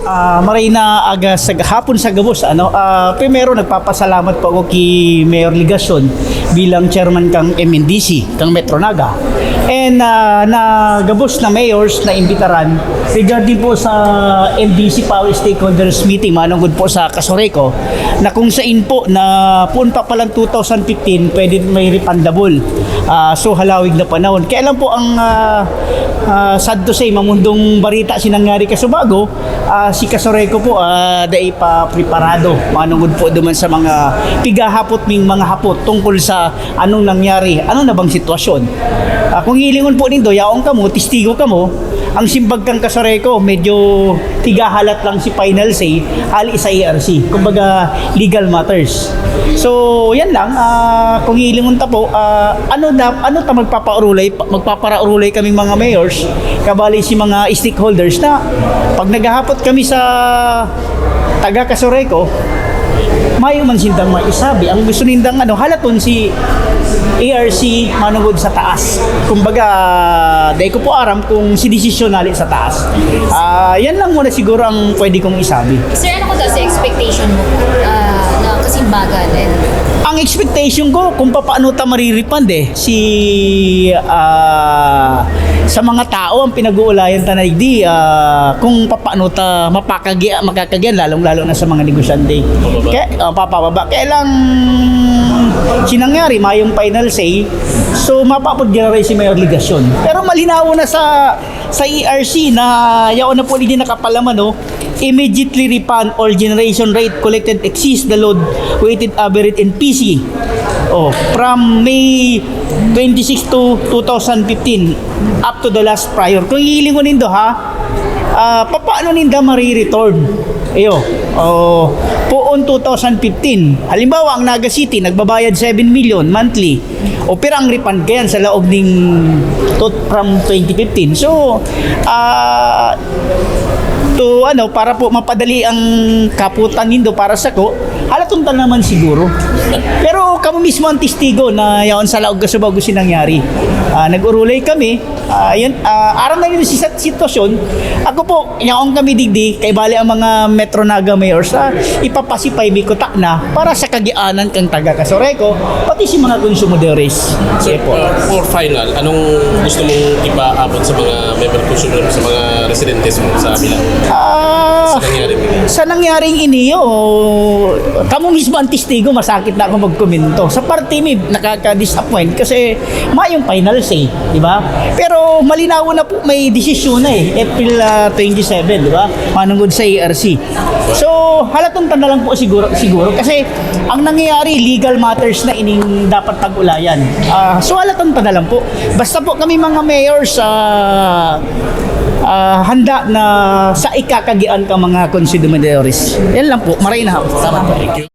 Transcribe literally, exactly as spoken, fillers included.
Ah, maray na aga sa hapon sa gabos, ano? Ah, primero, nagpapasalamat po ako ki Mayor Legacion bilang chairman kang M N D C, kang Metro Naga. And, ah, na gabos na mayors na imbitaran regarding po sa M D C Power Stakeholders Meeting, manungod po sa Casureco, na kung sain po na poon pa palang two thousand fifteen, pwede may refundable. Ah, so, halawig na panahon. Kaya lang po ang, ah, ah, sad to say, mamundong barita si nangyari kasubago, ah, si Casureco po, ah, dai pa preparado manungod po duman sa mga pighahapot ning mga hapot tungkol sa anong nangyari, ano na bang sitwasyon. Ah, kung hilingon po nindo, yaon kamo, testigo kamo, ang simbag kan Casureco, medyo tighahalat lang si final say, hali sa A R C. Kumbaga, legal matters. So, yan lang. Ah, kung hilingon ta po, ah, ano da, ano ta magpapaurulay, magpaparaurulay kaming mga mayors, kabali si mga stakeholders na pag naghahapot kami sa taga Casureco, mayo man sindang maisabi. Ang gusto nindang ano, halaton si A R C manungod sa taas. Kumbaga, dai ko po aram kung si desisyon hali sa taas. Ah, yan lang muna siguro ang pwede kong isabi. Sir, ano ko sa expectation mo, ah, na kasimbagan? And ang expectation ko, kung papaano ta marirefund eh, si, ah, sa mga tao ang pinag-uulayan ta na digdi, ah, kung papaano ta mapakagi-, makakagian, lalong-lalo na sa mga negosyante. Pababa. Kaya, ah, papababa. Kaya lang, sinangyari, mayong final say, so, mapapod giraray si Mayor Legacion. Pero malinaw na sa, sa A R C na yaon na po hindi nakapalaman, no? Immediately refund all generation rate collected exceeds the load weighted average in P C. Oh, from May twenty-six to two thousand fifteen, up to the last prior. Kung hihilingon nindo, ha, ah, papaano ninda marireturn? Iyo, oh, poon two thousand fifteen. Halimbawa, ang Naga City, nagbabayad seven million monthly. O pira ang refund kayan sa laog ning to, from twenty fifteen? So, ah, to ano, para po mapadali ang kaputan nindo para sako, halaton ta naman siguro. Pero kamo mismo ang testigo na yaon sa laog kasubago si nangyari. Ah, nag-urulay kami. Ah, yun, ah, aram na yun si sat-, sitwasyon. Ako po, yaon kami digdi, kay bali ang mga Metro Naga mayors, ah, ipapasipay mi kuta na para sa kagianan kan taga Casureco, pati si mga konsumadores. Sir, Sige po. Uh, for final, anong gusto mong ipaabot sa mga member consumer, sa mga residentes mo sa Milan? Ah, Sa nangyari mo? Sa nangyaring iniyo, kamo mismo ang testigo, masakit na ako magkomento. Sa parte mi, nakaka-disappoint kasi mayong final say, di ba? Pero malinaw na po, may desisyon na eh, April, ah, twenty-seven, di ba? Manungod sa A R C. So, halaton ta na lang po siguro, siguro kasi ang nangyayari, legal matters na ining dapat pag-ulayan. Ah, so, halaton ta na lang po. Basta po kami mga mayors, ah, ah, handa na sa ikakagian ka mga konsumadores. Yan lang po. Maray na hapon. Salamat po. Thank you.